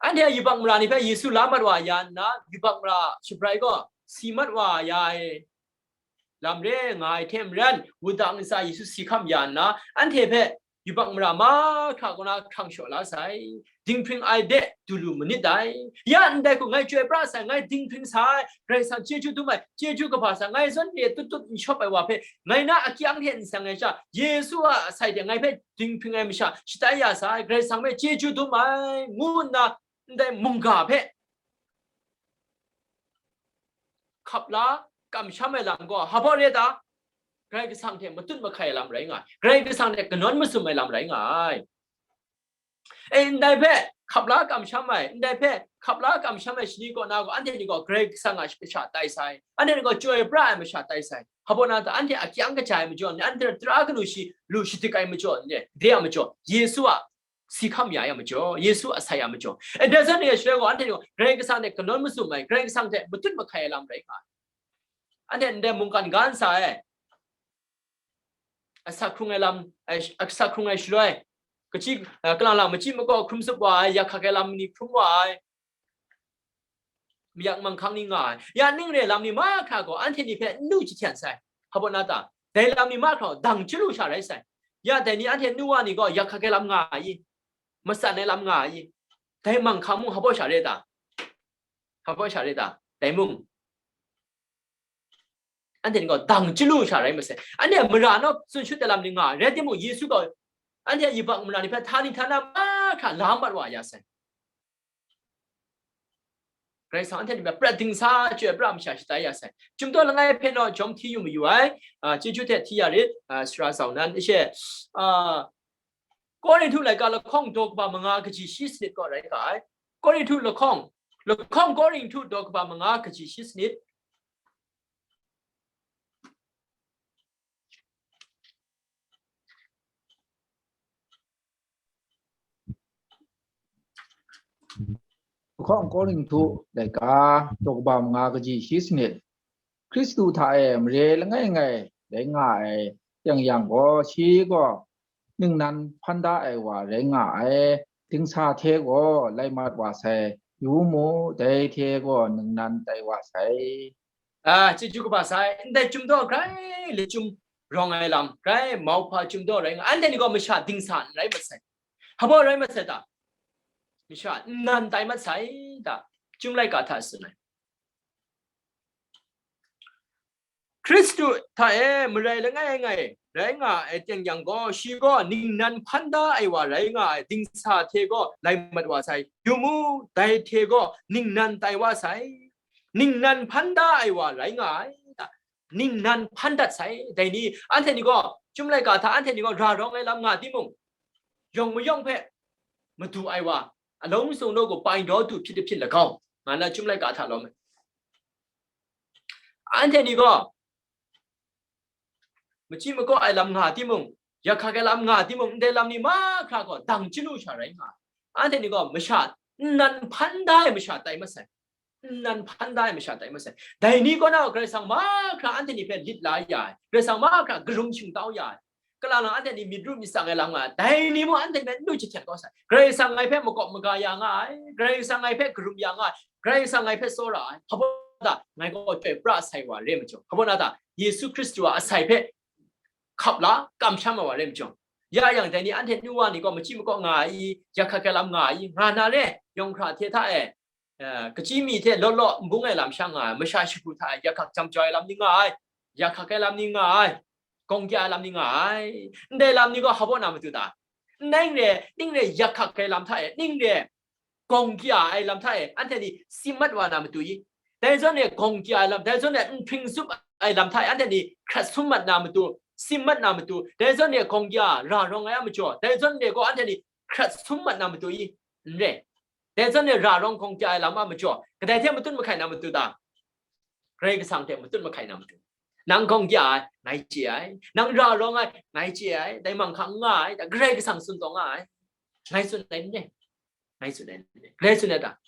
Anhte a yubak mara ni hpe Yesu la mat wa ya nna, yubak mara shabrai gaw si mat wa ya ai lam re nga ai hte maren, wudang ntsa Yesu si hkam ya nna, anhte hpe yubak mara mahkra kaw na hkrang shaw la sai, dinghpring ai de du lu manit dai. Ya ndai hku ngai chyoi pra sai, ngai dinghpring sai, Karai Kasang chyeju dum ai, chyeju kaba sai, ngai zawn re tut tut n shawp ai wa hpe, ngai na akyang hte n seng ai sha, Yesu a asai hte ngai hpe dinghpring ai masha shatai ya sai, Karai Kasang hpe chyeju dum ai, ngu nna ndai mungga hpe hkap la kamsham ai lam gaw hpa baw re ta? Karai Kasang hte matut mahkai ai lam rai nga ai, Karai Kasang hte kanawn masum ai lam rai nga ai. E, ndai hpe hkap la kamsham ai, ndai hpe hkap la kamsham ai shani kaw na gaw, anhte ni gaw Karai Kasang a masha tai sai, anhte ni gaw chyoi pra ai masha tai sai. Hpa baw na ta? Anhte akyang kaja ai majaw ni, anhte tara kanu shi lu shadik ai majaw ni, de a majaw, Yesu a si hkam ya ai a majaw, Yesu asai a majaw. E, dai zawn e shaloi gaw, anhte gaw Karai Kasang hte kanawn mazum ai, Karai Kasang hte matut mahkai ai lam rai nga ai. Anhte ndai mungkan ga n sa ai, asak hkrung ai lam, ai, asak hkrung ai shaloi, kaji, a, kalang lang machyi makaw hkrum tsup wa ai, yak hkak ai lam ni hkrum wa ai, mayak manghkang ni nga ai. Ya ning re lam ni mahkra gaw anhte ni hpe n nu jahten sai. Hpa baw na ta? Dai lam ni mahkra gaw dang chyalu sha rai sai. Ya dai ni anhte nu wa ni gaw yak hkak ai lam nga ai i? Matsan ai lam nga ai i? Dai manghkang mung hpa baw sha re ta? Hpa baw sha re ta? Dai mung anhte ni gaw dang chyalu sha rai masai. Anhte mara naw tsun shut ai lam ni nga ai. Rai timung, Yesu gaw anhte yubak mara ni hpe htani htana mahkra la mat wa ya sai. Karai Kasang anhte ni hpe prat dingsa chye ai pra masha shatai ya sai. Chyum daw langai hpe naw jawm hti yu mayu ai, a, chyeju hte hti ya rit, a, sara zau nan, ishe, a, Korinhtu laika lahkawng daw kaba manga kaji shi sanit kaw rai nga ai. Korinhtu lahkawng, lahkawng Korinhtu daw kaba manga kaji shi sanit. Lahkawng Korinhtu laika, daw kaba manga kaji shi sanit. Hkristu hta e mare langai ngai rai nga ai yang yang gaw, shi gaw ningnan hpan da ai wa rai nga ai, dingsa hte gaw lai mat wa sai, yu mu, dai hte gaw ningnan tai wa sai. A, chyeju kaba sai, ndai chyum daw grai lachyum rawng ai lam, grai mauhpa chyum daw rai nga, anhte ni gaw masha dingsa n rai mat sai. Hpa baw rai mat sai ta? Masha nnan tai mat sai ta? Chyum laika hta tsun ai. Hkristu hta e marai langai ngai rai nga ai teng yang gaw, shi gaw ningnan hpan da ai wa rai nga ai, dingsa hte gaw lai mat wa sai. Yu mu, dai hte gaw ningnan tai wa sai. Ningnan hpan da ai wa rai nga ai, ningnan hpan dat sai. Dai ni, anhte ni gaw, chyum laika hta anhte ni gaw ra rawng ai lam nga timung, yawng mayawng hpe madu ai wa, alawng sung naw gaw paing daw du hpyit ahpyin lagau, nga na chyum laika hta lawm ai. Anhte ni gaw, machyi makaw ai lam nga timung, yak hkak ai lam nga timung, ndai lam ni mahkra gaw dang chyalu sha rai nga ai. Anhte ni gaw masha nnan hpan da ai masha tai masai. Nnan hpan da ai masha tai masai. Dai ni kaw na Karai Kasang mahkra anhte ni hpe lit la ya ai, Karai Kasang mahkra karum shingtau ya ai. Kalang lang anhte ni myit ru myit tsang ai lam nga ai, dai ni mung anhte hpe n lu jahten kau sai. Karai Kasang ngai hpe makawp maga ya nga ai, Karai Kasang ngai hpe karum ya nga ai, Karai Kasang ngai hpe tsawra ai. Hpa baw na ta? Ngai gaw chyoi pra sai wa re ai majaw, hpa baw na ta? Yesu Hkristu a asai hpe hkap la, kamsham ai wa re ai majaw. Ya yang dai ni anhte nu wa ni gaw machyi makaw nga ai i, yak hkak ai lam nga ai i, nga na re, yawng hkra hte hta e, eh, kachyi mi hte law law n bung ai lam sha nga ai, masha shagu hta e yak hkak jam jau ai lam ni nga ai, yak hkak ai lam ni nga ai, gawng kya ai lam ni nga ai. Ndai lam ni gaw hpa baw na matu ta? Ndai n re, ning re yak hkak ai lam hta e, ning re gawng kya ai lam hta e, anhte ni si mat wa na matu i? Dai zawn e gawng kya ai lam, dai zawn e nhpring zup ai lam hta e, anhte ni hkrat sum mat na matu, si mat na matu, dai zawn e gawng kya ra rawng ai a majaw, dai zawn e gaw anhte ni hkrat sum mat na matu i? N re. Dai zawn e ra rawng gawng kya ai lam a majaw, kadai hte matut mahkai na matu ta? Karai Kasang hte matut mahkai na matu. Nang gawng kya ai, ngai chye ai. Nang ra rawng ai, ngai chye ai. Dai manghkang n nga ai, Karai Kasang tsun taw nga ai. Ngai tsun ai n re. Ngai tsun ai n re. Karai tsun ai ta?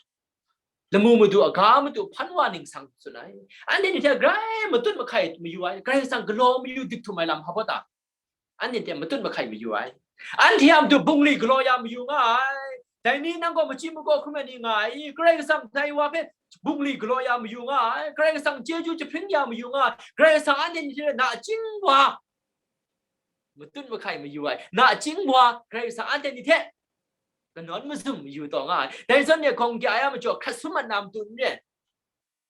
Lamu madu, aga madu, hpan wa ningsang tsun ai. Anhte ni hte grai matut mahkai mayu ai, Karai Kasang galaw mayu dik htum ai lam hpa baw ta? Anhte hte matut mahkai mayu ai. Anhte a matu bungli galaw ya mayu nga ai. Dai ni nang gaw machyi makaw hkrum ai ni nga ai i? Karai Kasang dai wa hpe bungli galaw ya mayu nga ai. Karai Kasang chyeju jahpring ya mayu nga ai. Karai Kasang anhte ni hte na chying wa matut mahkai mayu ai. Na chying wa Karai Kasang anhte ni hte kanawn mazum mayu taw nga ai. Dai zawn e gawng kya ai a majaw hkrat sum mat na matu n re.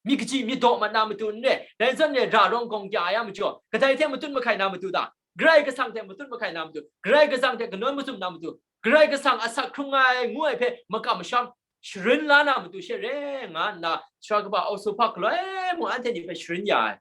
Myit kaji myit daw mat na matu n re. Dai zawn e ra rawng gawng kya ai a majaw, kadai hte matut mahkai na matu ta? Karai Kasang hte matut mahkai na matu, Karai Kasang hte kanawn mazum na matu, Karai Kasang asak hkrung ai ngu ai hpe makam masham sharin la na matu she re, nga nna sara kaba Awsu hpa galoi mung anhte ni hpe sharin ya ai.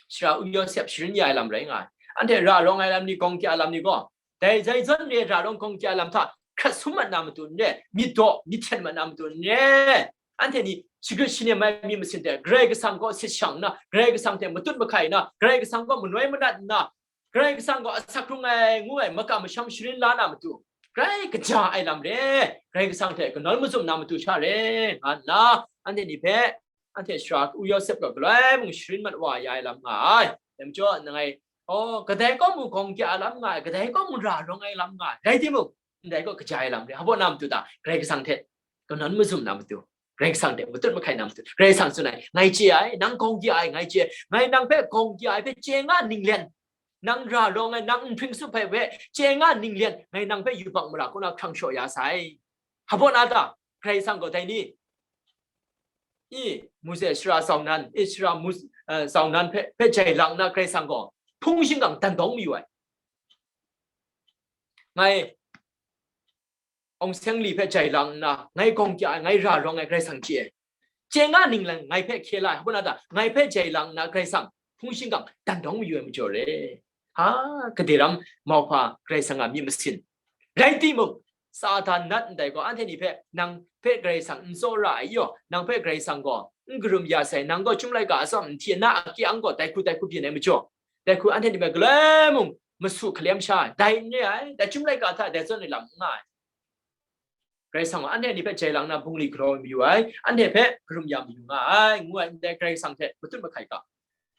Sara Yawsep sharin ya ai lam rai nga ai. Anhte ra rawng ai lam ni, gawng kya ai lam ni gaw, dai, dai zawn re ra rawng gawng kya ai lam hta hkrat sum mat na matu n re, myit daw myit hten mat na matu n re. Anhte ni shagrit shanem ai myit masin hte Karai Kasang kaw sit shang nna, Karai Kasang hte matut mahkai nna, Karai Kasang kaw manoi manat nna, Karai Kasang gaw asak hkrung ai ngu ai makam masham sharin la na matu, grai kaja ai lam re, Karai Kasang hte kanawn mazum na matu sha re, nga nna anhte ni hpe, anhte sara u Yawsep gaw galoi mung sharin mat wa ya ai lam nga ai. Dai majaw, nangai, oh, kadai kaw mung gawng kya ai lam nga ai, kadai kaw mung ra rawng ai lam nga ai, rai timung, ndai gaw kaja ai lam re, hpa na matu ta, Karai Kasang hte kanawn mazum na matu, Karai Kasang hte matut mahkai na matu, Karai Kasang tsun ai, ngai chye ai, nang gawng kya ai, ngai chye ai, ngai nang hpe gawng kya ai hpe chye nga ninglen, nang ra rawng ai, nang nhpring sup ai hpe chye nga ninglen, ngai nang hpe yubak mara kaw na hkrang shaw ya sai. Hpa na ta, Karai Kasang gaw dai ni? I, Mose sara sau nan, Israel Mus-, eh, sau nan hpe, hpe jai lang nna Karai Kasang gaw hpung shingkang dan dawng mayu ai. Ngai awng seng li hpe jai lang nna, ngai gawng kya ai, ngai ra rawng ai Karai Kasang chye ai. Chye nga ninglen ngai hpe hkye la ai, hpa na ta, ngai hpe jai lang nna Karai Kasang hpung shingkang dan dawng mayu ai majaw re. Ha, gade ram mauhpa Karai Kasang a myit masin. Rai timung, Satan nat ndai gaw, anhte ni hpe, nang hpe Karai Kasang n tsawra ai yaw, nang hpe Karai Kasang gaw n karum ya sai, nang gaw chyum laika atsawm n hti, na akyang gaw dai hku dai hku byin ai majaw, dai hku anhte ni hpe galoi mung masu hkalem sha ai, dai n re ai, dai chyum laika hta dai zawn ai lam n nga ai. Karai Kasang gaw anhte ni hpe jai lang na bungli galaw mayu ai, anhte hpe karum ya mayu nga ai, ngu ai, ndai Karai Kasang hte matut mahkai ga.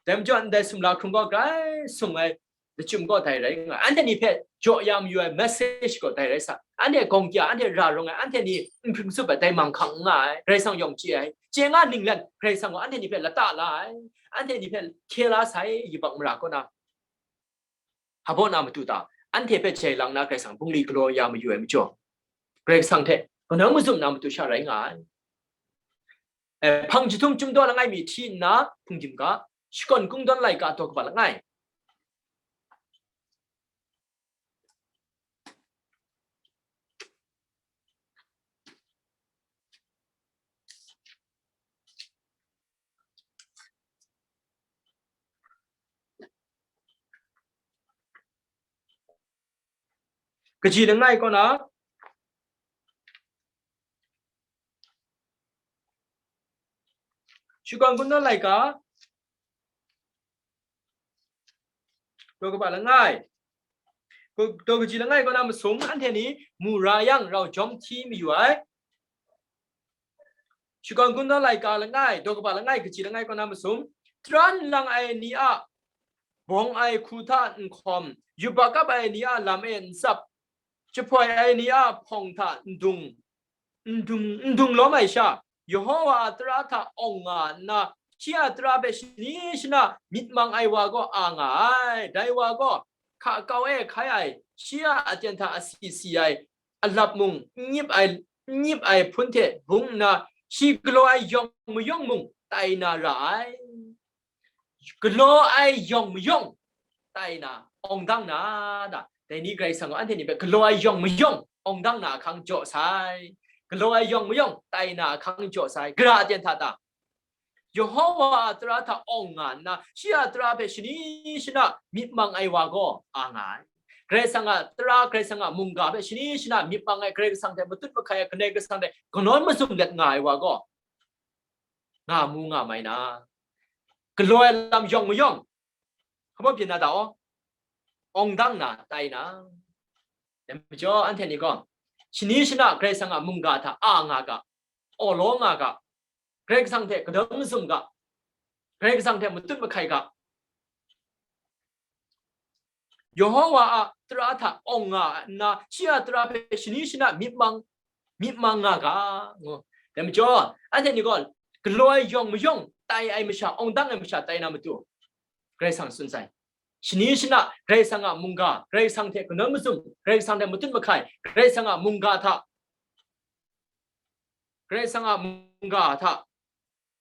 Dai majaw, ndai sumla hkrung gaw grai sung ai lachyum gaw dai rai nga ai, anhte ni hpe jaw ya mayu ai message gaw dai rai sa, anhte gawng kya, anhte ra rawng ai, anhte ni nhpring sup ai dai manghkang n nga ai, Karai Kasang yawng chye ai, chye nga ninglen Karai Kasang gaw anhte ni hpe lata la ai, anhte ni hpe hkye la sai, yubak mara kaw na. Hpa na matu ta, anhte hpe jai lang na Karai Kasang bungli galaw ya mayu ai majaw, Karai Kasang hte kanawn mazum na matu sha rai nga ai. Eh, hpang jahtum chyum daw langai mi hti nna hpungdim ga, Shakawn Kungdawn laika daw kaba langai. Kaji langai kaw na, Shakawn Kungdawn laika, daw kaba langai. Daw kaji langai kaw na masum, anhte ni mu ra yang rau jawm hti mayu ai. Shakawn Kungdawn laika langai, daw kaba langai, kaji langai kaw na masum, tara nlang ai ni a bawng ai hku hta n hkawm, yubak kap ai ni a lam e n tsap, jahpoi ai ni a hpawng hta n dung, n dung, n dung lawm ai sha, Yehova a tara hta awng nga nna, shi a tara hpe shani shana myit mang ai wa gaw a nga ai. Dai wa gaw hka kau e hkai ai, shi a aten hta asi si ai, alap mung n nyip ai, n nyip ai hpun hte bung nna, shi galaw ai yawng mayawng mung tai na ra ai. Galaw ai yawng mayawng tai na, awng dang na, da. Dai ni Karai Kasang gaw anhte ni hpe galaw ai yawng mayawng awng dang na ahkang jaw sai. Galaw ai yawng mayawng tai na ahkang jaw sai. Gara aten hta ta? Yehova a tara hta awng nga nna, shi a tara hpe shani shana myit mang ai wa gaw a nga ai. Karai Kasang a tara, Karai Kasang a mungga hpe shani shana myit mang ai, Karai Kasang hte matut mahkai ai, Karai Kasang hte kanawn mazum let nga ai wa gaw nga mu nga mai na, galaw ai lam yawng mayawng, hpa byin na ta aw, awng dang na tai na. Dai majaw, anhte ni gaw shani shana Karai Kasang a mungga hta a nga ga, awlaw nga ga, Karai Kasang hte kanawn mazum ga, Karai Kasang hte matut mahkai ga, Yehova a tara hta awng nga nna, shi a tara hpe shani shana myit mang, myit mang nga ga, ngu. Dai majaw, anhte ni gaw galaw ai yawng mayawng tai ai masha, awng dang ai masha tai na matu, Karai Kasang tsun sai. Shani shana Karai Kasang a mungga, Karai Kasang hte kanawn mazum, Karai Kasang hte matut mahkai, Karai Kasang a mungga hta, Karai Kasang a mungga hta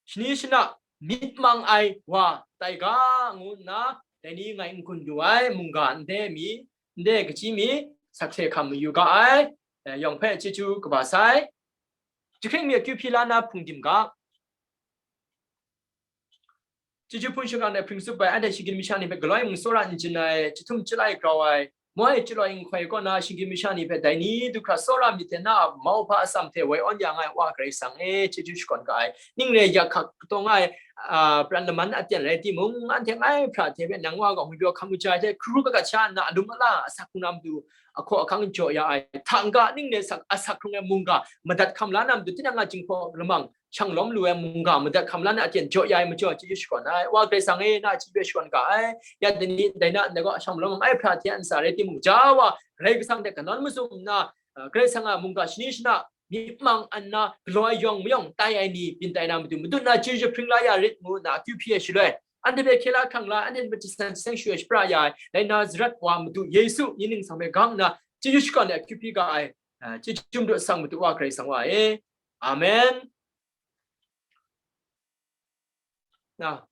shani shana myit mang ai wa tai ga, ngu nna dai ni ngai n-gun yu ai mungga ndai mi, ndai kaji mi, sakse hkam mayu ga ai, eh, yawng hpe chyeju kaba sai. Jahkring mi akyu hpyi la na hpungdim ga, chyeju hpung shingkang de hpring tsup ai, anhte shinggyim masha ni hpe galoi mung tsawra n jin ai, chyahtum chyalai grau ai, moi chyaloi nhtoi kaw na shinggyim masha ni hpe dai ni du hkra tsawra myit hte na a mauhpa atsam hte woi awn ya nga ai Wa Karai Kasang e, chyeju shakawn ga ai, ning re yak hkak kataw nga ai, a, pran laman aten rai timung, anhte ngai hpra hte hpe nang wa gaw ngwipyaw hkam kaja ai hte hkru hkru kagat sha nna alum ala asak hkrung na matu ahkaw ahkang jaw ya ai, hta n-ga ning le sak, asak hkrung ai mungga madat hkam la na matu, tinang a jinghpaw lamang shang lawm lu ai mungga madat hkam la na aten jaw ya ai majaw chyeju shakawn ai. Wa Karai Kasang e, na chyeju e shakawn ga ai. Ya dai ni, dai na ndai gaw shang lawm ai hpra hte a ntsa rai timung, ja wa Karai Kasang hte kanawn mazum nna, a, Karai Kasang a mungga shani shana myi mang an na galaw ai yawng mayawng tai ai ni byin tai na matu, madu na chyeju hpring la ya rit ngu nna akyu hpyi ai shaloi, anhte hpe hkye la hkrang la, anhte hpe jasan jaseng shu ai shapra ya ai, dai Nazaret wa Madu Yesu myit ningsang hpe gang nna chyeju shakawn ai akyu hpyi ga ai, a, chyeju madu sang madu wa Karai Kasang wa e. Amen. Na,